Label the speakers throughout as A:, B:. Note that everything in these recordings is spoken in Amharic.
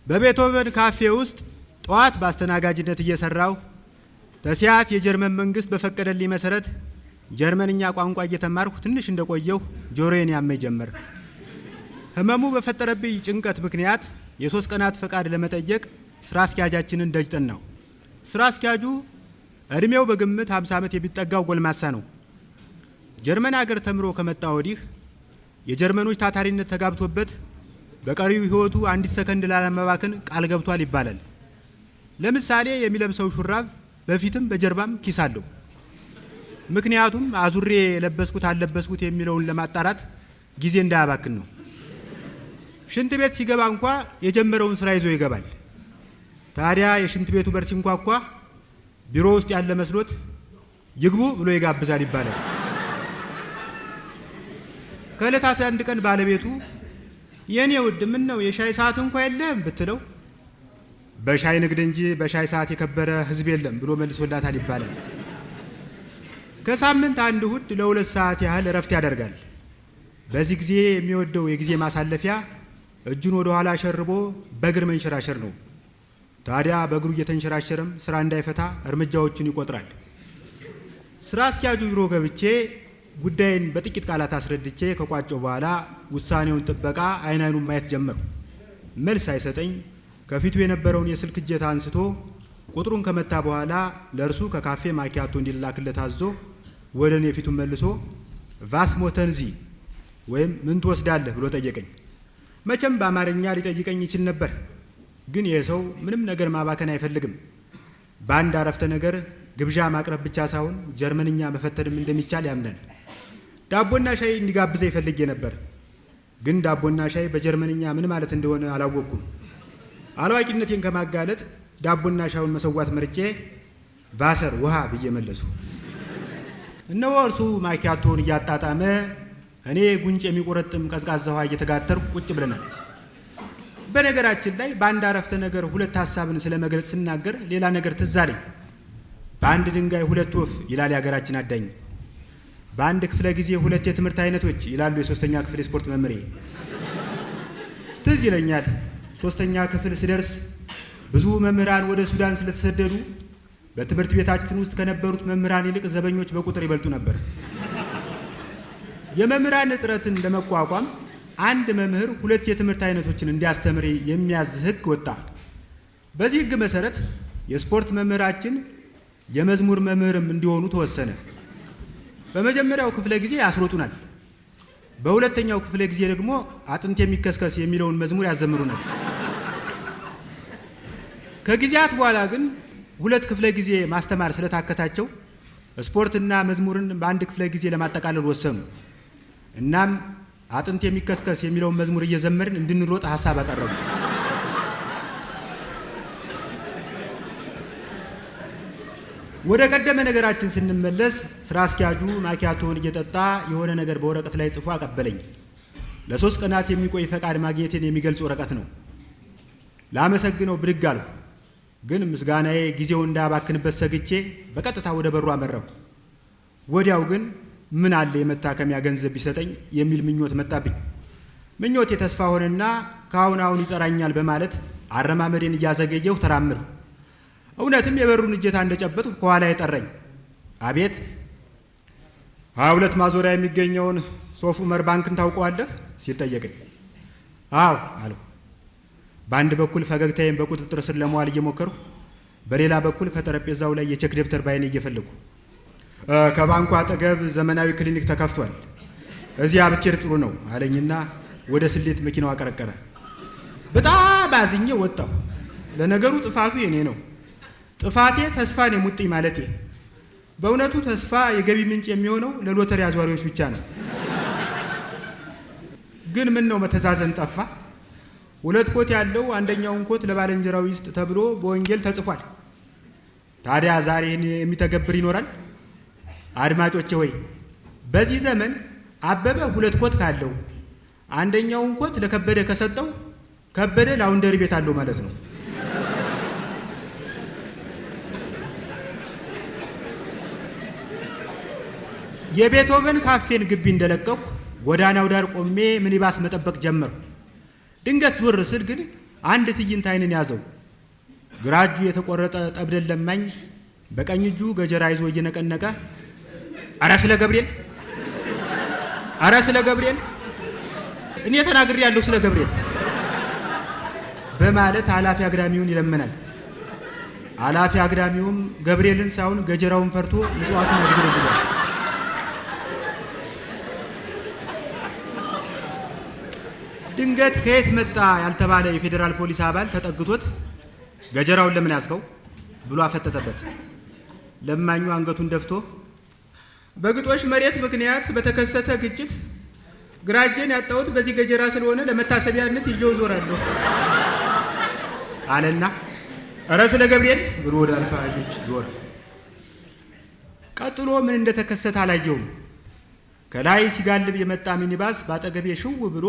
A: በቤትሆቨን ካፌ ውስጥ ጠዋት በአስተናጋጅነት እየሰራሁ ተሲያት የጀርመን መንግስት በፈቀደልኝ መሰረት ጀርመንኛ ቋንቋ እየተማርኩ ትንሽ እንደቆየሁ ጆሮዬን ያመኝ ጀመር። ህመሙ በፈጠረብኝ ጭንቀት ምክንያት የ3 ቀናት ፈቃድ ለመጠየቅ ስራ አስኪያጃችንን ደጅ ጠናሁ። ስራ አስኪያጁ እድሜው በግምት 50 ዓመት የሚጠጋው ጎልማሳ ነው። ጀርመን አገር ተምሮ ከመጣ ወዲህ የጀርመኖች ታታሪነት ተጋብቶበት በቀሪው ህይወቱ አንዲት ሰከንድ ላለማባከን ቃል ገብቷል ይባላል። ለምሳሌ የሚለብሰው ሹራብ በፊትም በጀርባም ኪስ አለው። ምክንያቱም አዙሬ የለበስኩት አልለበስኩት የሚለውን ለማጣራት ጊዜ እንዳያባክን ነው። ሽንት ቤት ሲገባ እንኳ የጀመረውን ስራ ይዞ ይገባል። ታዲያ የሽንት ቤቱ በር ሲንኳኳ ቢሮ ውስጥ ያለ መስሎት ይግቡ ብሎ ይጋብዛል ይባላል። ከዕለታት አንድ ቀን ባለቤቱ "የኔ ውድ፣ ምን ነው የሻይ ሰዓት እንኳ የለም?" ብትለው "በሻይ ንግድ እንጂ በሻይ ሰዓት የከበረ ሕዝብ የለም" ብሎ መልሶላታል ይባላል። ከሳምንት አንድ እሁድ ለ2 ሰዓት ያህል እረፍት ያደርጋል። በዚህ ጊዜ የሚወደው የጊዜ ማሳለፊያ እጁን ወደ ኋላ ሸርቦ በእግር መንሸራሸር ነው። ታዲያ በእግሩ እየተንሸራሸረም ስራ እንዳይፈታ እርምጃዎቹን ይቆጥራል። ስራ አስኪያጁ ቢሮ ገብቼ ጉዳይን በጥቂት ቃላት አስረድቼ ከቋጨው በኋላ ውሳኔውን ጥበቃ አይን አይኑን ማየት ጀመርኩ። መልስ አይሰጠኝ ከፊቱ የነበረውን የስልክ እጀታ አንስቶ ቁጥሩን ከመታ በኋላ ለእርሱ ከካፌ ማኪያቶ እንዲላክለት አዞ ወደ እኔ ፊቱን መልሶ "Was möchten Sie?" ወይም "ምን ትወስዳለህ?" ብሎ ጠየቀኝ። መቼም በአማርኛ ሊጠይቀኝ ይችል ነበር፣ ግን ይህ ሰው ምንም ነገር ማባከን አይፈልግም። በአንድ አረፍተ ነገር ግብዣ ማቅረብ ብቻ ሳይሆን ጀርመንኛ መፈተንም እንደሚቻል ያምናል። ዳቦና ሻይ እንዲጋብዘኝ ፈልጌ ነበር፣ ግን ዳቦና ሻይ በጀርመንኛ ምን ማለት እንደሆነ አላወቅኩም። አላዋቂነቴን ከማጋለጥ ዳቦና ሻዩን መሰዋት መርጬ "Wasser" ውሃ ብዬ መለስኩ። እነሆ እርሱ ማኪያቶውን እያጣጣመ እኔ ጉንጭ የሚቆረጥም ቀዝቃዛ ውሃ እየተጋተርኩ ቁጭ ብለናል። በነገራችን ላይ በአንድ አረፍተ ነገር ሁለት ሀሳብን ስለ መግለጽ ስናገር ሌላ ነገር ትዝ አለኝ። በአንድ ድንጋይ ሁለት ወፍ ይላል የሀገራችን አዳኝ። በአንድ ክፍለ ጊዜ ሁለት የትምህርት አይነቶች ይላሉ የሶስተኛ ክፍል የስፖርት መምህሬ። ትዝ ይለኛል፣ ሶስተኛ ክፍል ስደርስ ብዙ መምህራን ወደ ሱዳን ስለተሰደዱ በትምህርት ቤታችን ውስጥ ከነበሩት መምህራን ይልቅ ዘበኞች በቁጥር ይበልጡ ነበር። የመምህራን እጥረትን ለመቋቋም አንድ መምህር ሁለት የትምህርት አይነቶችን እንዲያስተምር የሚያዝ ሕግ ወጣ። በዚህ ሕግ መሰረት የስፖርት መምህራችን የመዝሙር መምህርም እንዲሆኑ ተወሰነ። በመጀመሪያው ክፍለ ጊዜ ያስሮጡናል። በሁለተኛው ክፍለ ጊዜ ደግሞ አጥንት የሚከስከስ የሚለውን መዝሙር ያዘምሩናል። ከጊዜያት በኋላ ግን ሁለት ክፍለ ጊዜ ማስተማር ስለታከታቸው ስፖርትና መዝሙርን በአንድ ክፍለ ጊዜ ለማጠቃለል ወሰኑ። እናም አጥንት የሚከስከስ የሚለውን መዝሙር እየዘመርን እንድንሮጥ ሀሳብ አቀረቡ። ወደ ቀደመ ነገራችን ስንመለስ ስራ አስኪያጁ ማኪያቶውን እየጠጣ የሆነ ነገር በወረቀት ላይ ጽፎ አቀበለኝ። ለ3 ቀናት የሚቆይ ፈቃድ ማግኘቴን የሚገልጽ ወረቀት ነው። ላመሰግነው ብድግ አልኩ። ግን ምስጋናዬ ጊዜው እንዳያባክንበት ሰግቼ በቀጥታ ወደ በሩ አመራሁ። ወዲያው ግን ምን አለ የመታከሚያ ገንዘብ ቢሰጠኝ የሚል ምኞት መጣብኝ። ምኞቴ ተስፋ ሆነና ከአሁን አሁን ይጠራኛል በማለት አረማመዴን እያዘገየሁ ተራመድኩ። እውነትም የበሩን እጀታ እንደጨበጥኩ ከኋላ የጠራኝ። "አቤት።" "22 ማዞሪያ የሚገኘውን ሶፍ ኡመር ባንክን ታውቀዋለህ?" ሲል ጠየቀኝ። "አዎ" አልሁ። በአንድ በኩል ፈገግታዬን በቁጥጥር ስር ለመዋል እየሞከርኩ፣ በሌላ በኩል ከጠረጴዛው ላይ የቼክ ደብተር ባይኔ እየፈለግኩ። "ከባንኩ አጠገብ ዘመናዊ ክሊኒክ ተከፍቷል። እዚያ ብትሄድ ጥሩ ነው" አለኝና ወደ ስሌት መኪናው አቀረቀረ። በጣም አዝኜ ወጣሁ። ለነገሩ ጥፋቱ የኔ ነው። ጥፋቴ ተስፋን የሙጥኝ ማለቴ። በእውነቱ ተስፋ የገቢ ምንጭ የሚሆነው ለሎተሪ አዟሪዎች ብቻ ነው። ግን ምን ነው መተዛዘን ጠፋ? ሁለት ኮት ያለው አንደኛውን ኮት ለባልንጀራው ይስጥ ተብሎ በወንጌል ተጽፏል። ታዲያ ዛሬ ይህን የሚተገብር ይኖራል? አድማጮቼ ሆይ፣ በዚህ ዘመን አበበ ሁለት ኮት ካለው አንደኛውን ኮት ለከበደ ከሰጠው ከበደ laundry ቤት አለው ማለት ነው። የቤትሆቨን ካፌን ግቢ እንደለቀቅኩ ጎዳናው ዳር ቆሜ ሚኒባስ መጠበቅ ጀመርኩ። ድንገት ዞር ስል ግን አንድ ትዕይንት አይንን ያዘው። ግራ እጁ የተቆረጠ ጠብደል ለማኝ በቀኝ እጁ ገጀራ ይዞ እየነቀነቀ "አረ ስለ ገብርኤል፣ አረ ስለ ገብርኤል፣ እኔ ተናግሬ ያለሁ ስለ ገብርኤል" በማለት ኃላፊ አግዳሚውን ይለምናል። ኃላፊ አግዳሚውም ገብርኤልን ሳይሆን ገጀራውን ፈርቶ ምጽዋቱን ያድርግልኛል። ድንገት ከየት መጣ ያልተባለ የፌዴራል ፖሊስ አባል ተጠግቶት "ገጀራውን ለምን ያዝከው?" ብሎ አፈጠጠበት። ለማኙ አንገቱን ደፍቶ "በግጦሽ መሬት ምክንያት በተከሰተ ግጭት ግራ እጄን ያጣሁት በዚህ ገጀራ ስለሆነ ለመታሰቢያነት ይዤው እዞራለሁ" አለና "እረ ስለ ገብርኤል" ብሎ ወደ አልፋጆች ዞረ። ቀጥሎ ምን እንደተከሰተ አላየውም። ከላይ ሲጋልብ የመጣ ሚኒባስ ባጠገቤ ሽው ብሎ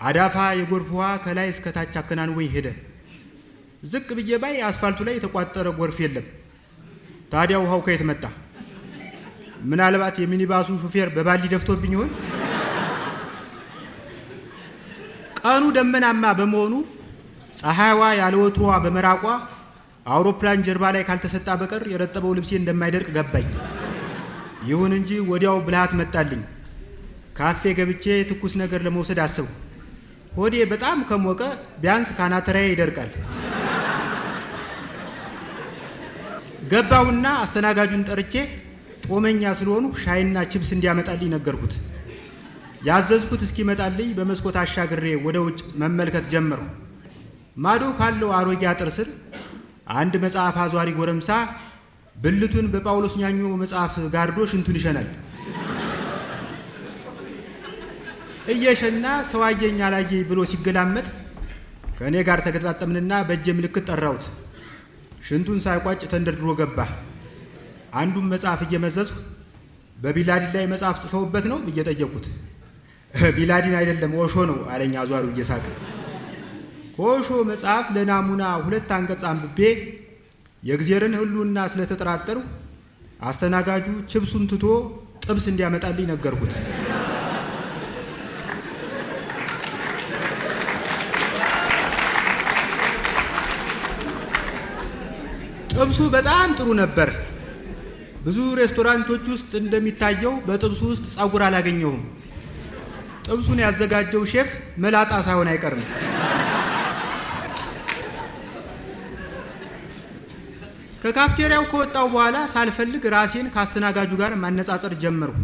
A: አዳፋ የጎርፍ ውሃ ከላይ እስከ ታች አከናንቦኝ ሄደ። ዝቅ ብዬ ባይ አስፋልቱ ላይ የተቋጠረ ጎርፍ የለም። ታዲያ ውሃው ከየት መጣ? ምናልባት የሚኒባሱ ሹፌር በባሊ ደፍቶብኝ ይሆን? ቀኑ ደመናማ በመሆኑ ፀሐይዋ ያለ ወትሮዋ በመራቋ አውሮፕላን ጀርባ ላይ ካልተሰጣ በቀር የረጠበው ልብሴ እንደማይደርቅ ገባኝ። ይሁን እንጂ ወዲያው ብልሃት መጣልኝ። ካፌ ገብቼ ትኩስ ነገር ለመውሰድ አሰብኩ። ሆዴ በጣም ከሞቀ ቢያንስ ካናተራዬ ይደርቃል። ገባውና አስተናጋጁን ጠርቼ ጦመኛ ስለሆኑ ሻይና ችብስ እንዲያመጣልኝ ነገርኩት። ያዘዝኩት እስኪመጣልኝ በመስኮት አሻግሬ ወደ ውጭ መመልከት ጀመርኩ። ማዶ ካለው አሮጌ አጥር ስር አንድ መጽሐፍ አዟሪ ጎረምሳ ብልቱን በጳውሎስ ኛኞ መጽሐፍ ጋርዶ ሽንቱን ይሸናል። እየሸና ሰው አየኝ አላየኝ ብሎ ሲገላመጥ ከእኔ ጋር ተገጣጠምንና በእጄ ምልክት ጠራሁት። ሽንቱን ሳይቋጭ ተንደርድሮ ገባ። አንዱን መጽሐፍ እየመዘዝኩ "በቢላዲን ላይ መጽሐፍ ጽፈውበት ነው?" ብዬ ጠየቅኩት። "ቢላዲን አይደለም፣ ኦሾ ነው" አለኝ አዟሪው እየሳቀ። ከኦሾ መጽሐፍ ለናሙና 2 አንቀጽ አንብቤ የእግዜርን ሕልውና ስለተጠራጠሩ አስተናጋጁ ችብሱን ትቶ ጥብስ እንዲያመጣልኝ ነገርኩት። ጥብሱ በጣም ጥሩ ነበር። ብዙ ሬስቶራንቶች ውስጥ እንደሚታየው በጥብሱ ውስጥ ጸጉር አላገኘሁም። ጥብሱን ያዘጋጀው ሼፍ መላጣ ሳይሆን አይቀርም። ከካፍቴሪያው ከወጣው በኋላ ሳልፈልግ ራሴን ካስተናጋጁ ጋር ማነጻጸር ጀመርኩ።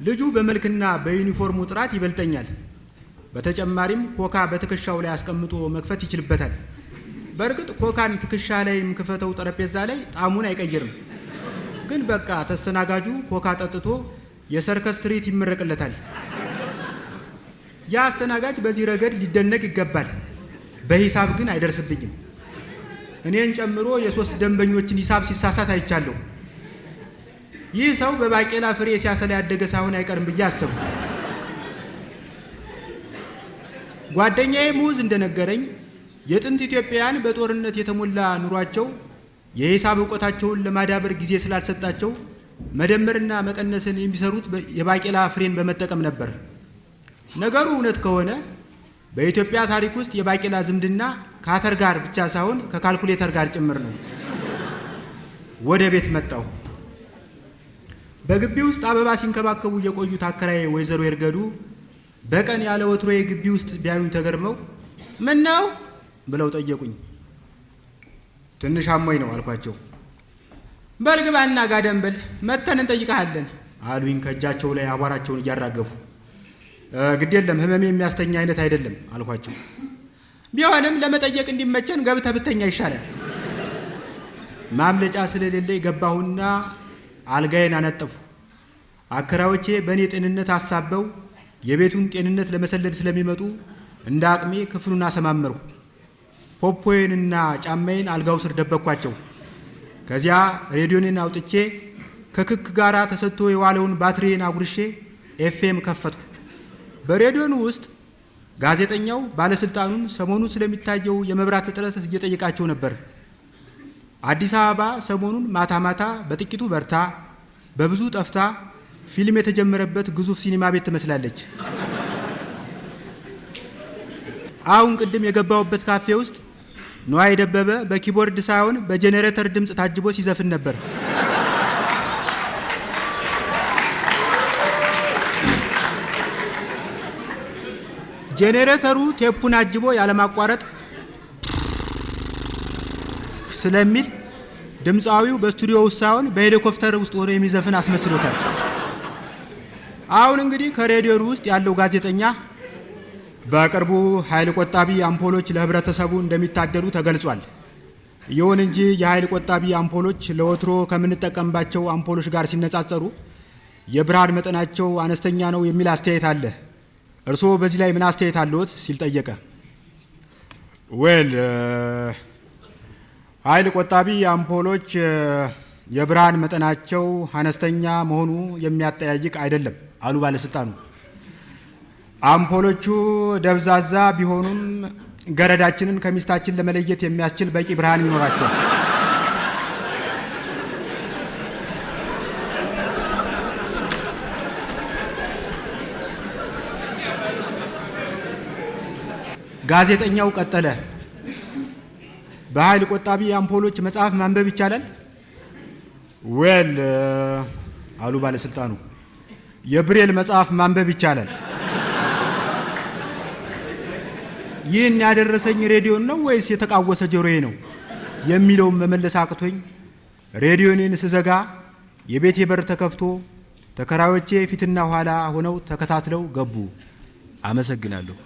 A: ልጁ በመልክና በዩኒፎርሙ ጥራት ይበልጠኛል። በተጨማሪም ኮካ በትከሻው ላይ አስቀምጦ መክፈት ይችልበታል። በእርግጥ ኮካን ትከሻ ላይም ክፈተው ጠረጴዛ ላይ ጣዕሙን አይቀይርም። ግን በቃ ተስተናጋጁ ኮካ ጠጥቶ የሰርከስ ትርኢት ይመረቅለታል። ያ አስተናጋጅ በዚህ ረገድ ሊደነቅ ይገባል። በሂሳብ ግን አይደርስብኝም። እኔን ጨምሮ የ3 ደንበኞችን ሂሳብ ሲሳሳት አይቻለሁ። ይህ ሰው በባቄላ ፍሬ ሲያሰላ ያደገ ሳይሆን አይቀርም ብዬ አሰብኩ። ጓደኛዬ ሙዝ እንደነገረኝ የጥንት ኢትዮጵያውያን በጦርነት የተሞላ ኑሯቸው የሂሳብ ዕውቀታቸውን ለማዳበር ጊዜ ስላልሰጣቸው መደመርና መቀነስን የሚሰሩት የባቄላ ፍሬን በመጠቀም ነበር። ነገሩ እውነት ከሆነ በኢትዮጵያ ታሪክ ውስጥ የባቄላ ዝምድና ከአተር ጋር ብቻ ሳይሆን ከካልኩሌተር ጋር ጭምር ነው። ወደ ቤት መጣሁ። በግቢ ውስጥ አበባ ሲንከባከቡ የቆዩት አከራዬ ወይዘሮ ይርገዱ በቀን ያለ ወትሮ የግቢ ውስጥ ቢያዩኝ ተገርመው "ምን ነው?" ብለው ጠየቁኝ። "ትንሽ አሞኝ ነው" አልኳቸው። "በል ግባና ጋደም በል፣ መተን እንጠይቅሃለን" አሉኝ ከእጃቸው ላይ አቧራቸውን እያራገፉ። "ግድ የለም፣ ህመሜ የሚያስተኛ አይነት አይደለም" አልኳቸው። "ቢሆንም ለመጠየቅ እንዲመቸን ገብተህ ብተኛ ይሻላል።" ማምለጫ ስለሌለ ገባሁና አልጋዬን አነጠፍኩ። አከራዮቼ በእኔ ጤንነት አሳበው የቤቱን ጤንነት ለመሰለል ስለሚመጡ እንደ አቅሜ ክፍሉን አሰማመርኩ። ፖፖዬንና ጫማዬን አልጋው ስር ደበቅኳቸው። ከዚያ ሬዲዮኔን አውጥቼ ከክክ ጋር ተሰጥቶ የዋለውን ባትሪዬን አጉርሼ ኤፍኤም ከፈትኩ። በሬዲዮኑ ውስጥ ጋዜጠኛው ባለስልጣኑን ሰሞኑን ስለሚታየው የመብራት እጥረት እየጠየቃቸው ነበር። አዲስ አበባ ሰሞኑን ማታ ማታ በጥቂቱ በርታ በብዙ ጠፍታ ፊልም የተጀመረበት ግዙፍ ሲኒማ ቤት ትመስላለች። አሁን ቅድም የገባሁበት ካፌ ውስጥ ነዋይ ደበበ በ keyboard ሳይሆን በጄኔሬተር ድምፅ ታጅቦ ሲዘፍን ነበር። ጄኔሬተሩ ቴፑን አጅቦ ያለማቋረጥ ስለሚል ድምፃዊው በስቱዲዮ ውስጥ ሳይሆን በሄሊኮፕተር ውስጥ ሆኖ የሚዘፍን አስመስሎታል። አሁን እንግዲህ ከሬዲዮኑ ውስጥ ያለው ጋዜጠኛ በቅርቡ ኃይል ቆጣቢ አምፖሎች ለህብረተሰቡ እንደሚታደሉ ተገልጿል። ይሁን እንጂ የኃይል ቆጣቢ አምፖሎች ለወትሮ ከምንጠቀምባቸው አምፖሎች ጋር ሲነጻጸሩ የብርሃን መጠናቸው አነስተኛ ነው የሚል አስተያየት አለ። እርስዎ በዚህ ላይ ምን አስተያየት አለዎት? ሲል ጠየቀ። Well፣ ኃይል ቆጣቢ አምፖሎች የብርሃን መጠናቸው አነስተኛ መሆኑ የሚያጠያይቅ አይደለም አሉ ባለስልጣኑ። አምፖሎቹ ደብዛዛ ቢሆኑም ገረዳችንን ከሚስታችን ለመለየት የሚያስችል በቂ ብርሃን ይኖራቸዋል። ጋዜጠኛው ቀጠለ። በኃይል ቆጣቢ አምፖሎች መጽሐፍ ማንበብ ይቻላል? Well፣ አሉ ባለስልጣኑ፣ የብሬል መጽሐፍ ማንበብ ይቻላል። ይህን ያደረሰኝ ሬዲዮን ነው ወይስ የተቃወሰ ጆሮዬ ነው የሚለውን መመለስ አቅቶኝ ሬዲዮኔን ስዘጋ የቤቴ በር ተከፍቶ ተከራዮቼ ፊትና ኋላ ሆነው ተከታትለው ገቡ። አመሰግናለሁ።